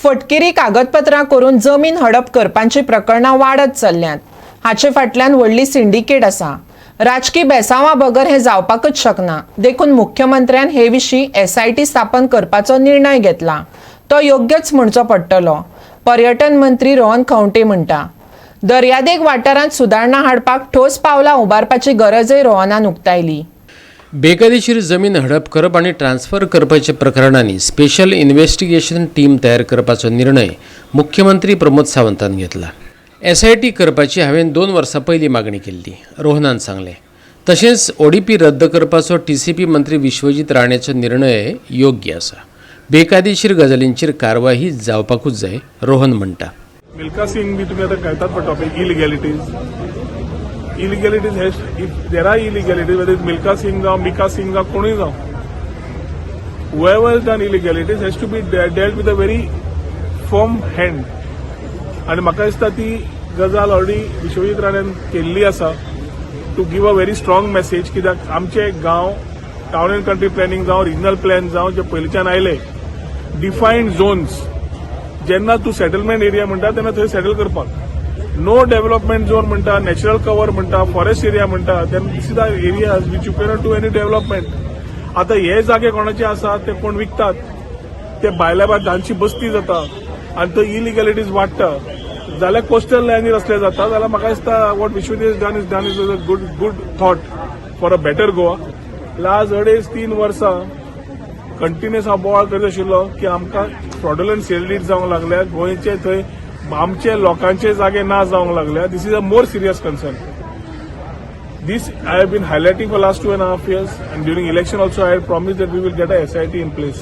फटकिरी कागदपत्रां करून जमीन हडप करपांची प्रकरणां वाडत चल्ल्यांत. हाचे फाटल्यान व्हडली सिंडिकेट आसा. राजकी बेसांवा बगर हें जावपाकच शकना. देखून मुख्यमंत्र्यान हे विशीं एसआयटी स्थापन करपाचो निर्णय घेतला तो योग्यच म्हणचो पडटलो, पर्यटन मंत्री रोहन खंवटे म्हणटा. दर्यादेग वाठारांत सुदारणा हाडपाक ठोस पावलां उबारपाची गरजय रोहनान उक्तायली. बेकायदेशीर जमीन हडप करप आनी ट्रान्स्फर करपाच्या प्रकरणांनी स्पेशल इन्व्हेस्टिगेशन टीम तयार करपाचो निर्णय मुख्यमंत्री प्रमोद सावंतान घेतला. एसआयटी करपाची हांवें 2 वर्सां पयलीं मागणी केल्ली, रोहनान सांगलें. तशेंच ओडीपी रद्द करपाचो टीसीपी मंत्री विश्वजीत राणेचो निर्णय योग्य आसा. बेकायदेशीर गजालींचेर कारवाही जावपाकूच जाय, रोहन म्हणटा. मिल्खा सिंग बी तुम्ही आता कळतात पण topic illegalities. Illegalities has, if there are illegalities, whether it's Milkha Singh जावं, मिका सिंग जावं, कोणूय जावं, whoever has done illegalities has to be dealt with a very firm hand. आणि म्हाका दिसता ती गजाल ऑलरेडी विश्वजीत राणेन केल्ली आसा to give a very strong message, कित्याक आमचे गांव टावन अँड कंट्री प्लॅनिंग जावं, रिजनल प्लॅन जावं, जे पयलींच्यान आयले डिफायन्ड झोन्स, जेन्ना तूं सेटलमेंट एरिया म्हणटा तेन्ना थंय सेटल करपाक. नो डेव्हलपमेंट झोन म्हणटा, नॅचरल कव्हर म्हणटा, फॉरेस्ट एरिया म्हणटा, then this is are areas which you cannot do any development. आता हे जागे कोणाचे आसात, ते कोण विकतात, ते भायल्या भायर तांची बस्ती जाता आनी तो इलिगॅलिटीज वाडटा. जाल्यार कोस्टल लायनीर असले जाता जाल्यार म्हाका दिसता what Vishwajit done is a good thought for a better Goa. Last 2.5-3 वर्सां कंटिन्युअस हांव बोवाळ करीत आशिल्लो की आमकां फ्रॉड्युलंट सेल डीड जावंक लागल्या, गोंयचे थंय आमचे लोकांचे जागे ना जावंक लागल्या. This is a more serious concern. This I have been highlighting for last 2.5 years, and during election also I had promised that we will get a SIT in place.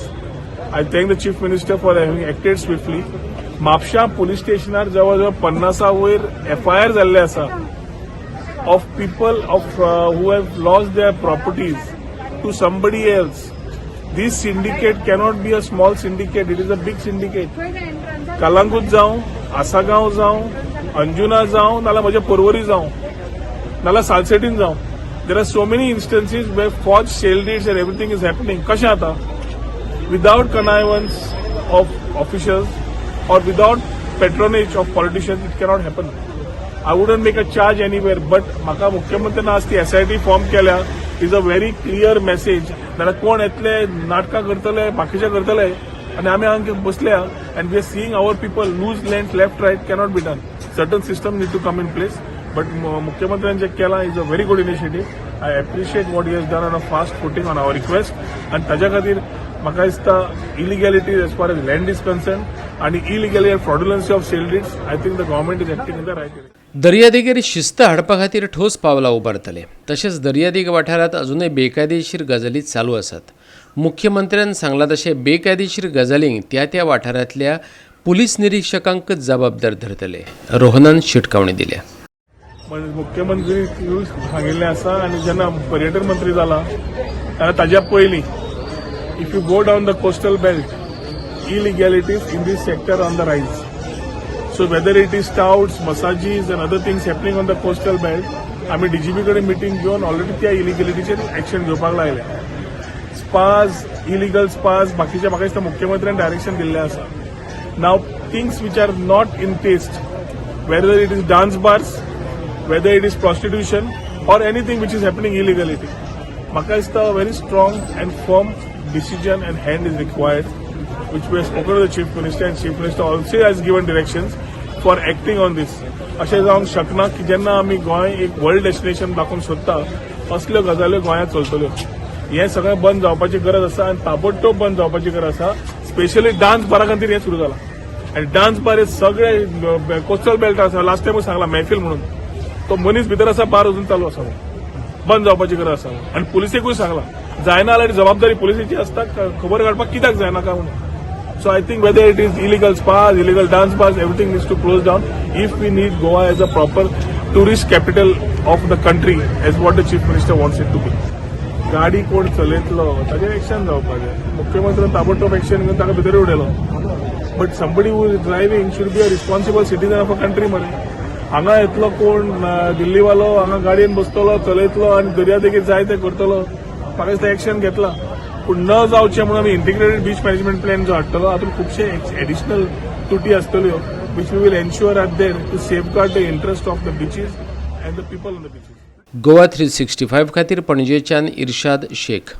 I thank the Chief Minister for having acted swiftly. Mapusa police स्टेशनार जवळ जवळ 50 वयर FIR जाल्ले आसा of people of who have lost their properties to somebody else. This syndicate cannot be a small syndicate, it is a big syndicate. Calangute जावं, आसागांव जावं, अंजुना जावं, नाल्यार म्हज्या पर्वरी जावं, नाल्यार सालसेटीन जावं, there are so many instances where forged sale deeds and everything is happening. कशें जाता? Without connivance of officials or without patronage of politicians, it cannot happen. I wouldn't make a charge anywhere, but म्हाका मुख्यमंत्र्यान आज ती SIT form केल्या is a very clear message. नाल्यार कोण येतले, नाटकां करतले, बाकीचे करतले आनी आमी हांगा बसल्या and we are seeing our people lose land left right. Cannot be done. Certain system need to come in place, but मुख्यमंत्र्यान जे केलां is a very good initiative. I appreciate what he has done on a fast footing on our request. आनी ताज्या खातीर म्हाका दिसता illegalities as far as land is concerned आणि illegality and fraudulency of sale deeds, I think the government is acting in the right direction. दर्यादेगेर शिस्त हाडपा खातीर ठोस पावलां उबारतले. तशेंच दर्यादेग वाठारांत अजुनय बेकायदेशीर गजाली चालू आसात. मुख्यमंत्र्यान सांगलां तशें बेकायदेशीर गजालींक त्या त्या वाठारांतल्या पुलीस निरिक्षकांकच जबाबदार धरतले, रोहनान शिटकावणी दिल्या. म्हणजे मुख्यमंत्री सांगिल्लें आसा आनी जेन्ना पर्यटन मंत्री जाला तेन्ना ताज्या पयलीं, if you go down the coastal belt, illegalities in this sector on the rise. So whether it is touts, massages and other things happening on the coastal belt, आमी डीजीपी कडेन मिटींग घेवन ऑलरेडी त्या इलिगॅलिटीचेर action घेवपाक लायल्या. Spas, illegal spas, बाकीचे, म्हाका दिसता मुख्यमंत्र्यान डायरेक्शन दिल्लें आसा. Now things which are not in taste, whether it is dance bars, whether it is prostitution or anything which is happening illegality. म्हाका दिसता very strong and firm decision and hand is required, which we have spoken to the Chief Minister, and Chief Minister also has given directions for acting on this. अशें जावंक शकना की जेन्ना आमी गोंय एक world destination दाखोवंक सोदता, असल्यो गजाल्यो गोंयांत चलतल्यो. हें सगळें बंद जावपाची गरज आसा आनी ताबडतोब बंद जावपाची गरज आसा. स्पेशली डान्स बारा खातीर हें सुरू जालां आनी डान्स बार हे सगळे कोस्टल बेल्ट आसा. लास्ट टायमूय सांगला, महफील म्हणून तो मनीस भितर आसा, बार अजून चालू आसा. बंद जावपाची गरज आसा आनी पुलिसेकूय सांगला, जायना जाल्यार जबाबदारी पुलिसेची आसता खबर काडपाक कित्याक जायना काय म्हणून. So I think whether it is illegal spas, illegal dance bars, everything needs to close down if we need Goa as a proper tourist capital of the country, as what the Chief Minister wants it to be. गाडी कोण चलयतलो ताजेर action जावपाक जाय. मुख्यमंत्र्यान ताबडतोब action घेवन ताका भितर उडयलो, but somebody who is driving should be a responsible citizen of a country मरे. हांगा येतलो कोण दिल्लीवालो, हांगा गाडयेन बसतलो, चलयतलो आनी दर्यादेगेर जाय ते करतलो. म्हाका दिसता एक्शन घेतला. पूण न जावचें म्हणून आमी इंटिग्रेटेड बीच मॅनेजमेंट प्लॅन जो हाडटलो, हातूंत खुबशे एडिशनल तुटी आसतल्यो, which we will ensure are there to safeguard the interest of the beaches and the people on the beaches. Goa 365 खातीर पणजेच्यान इर्शाद शेख.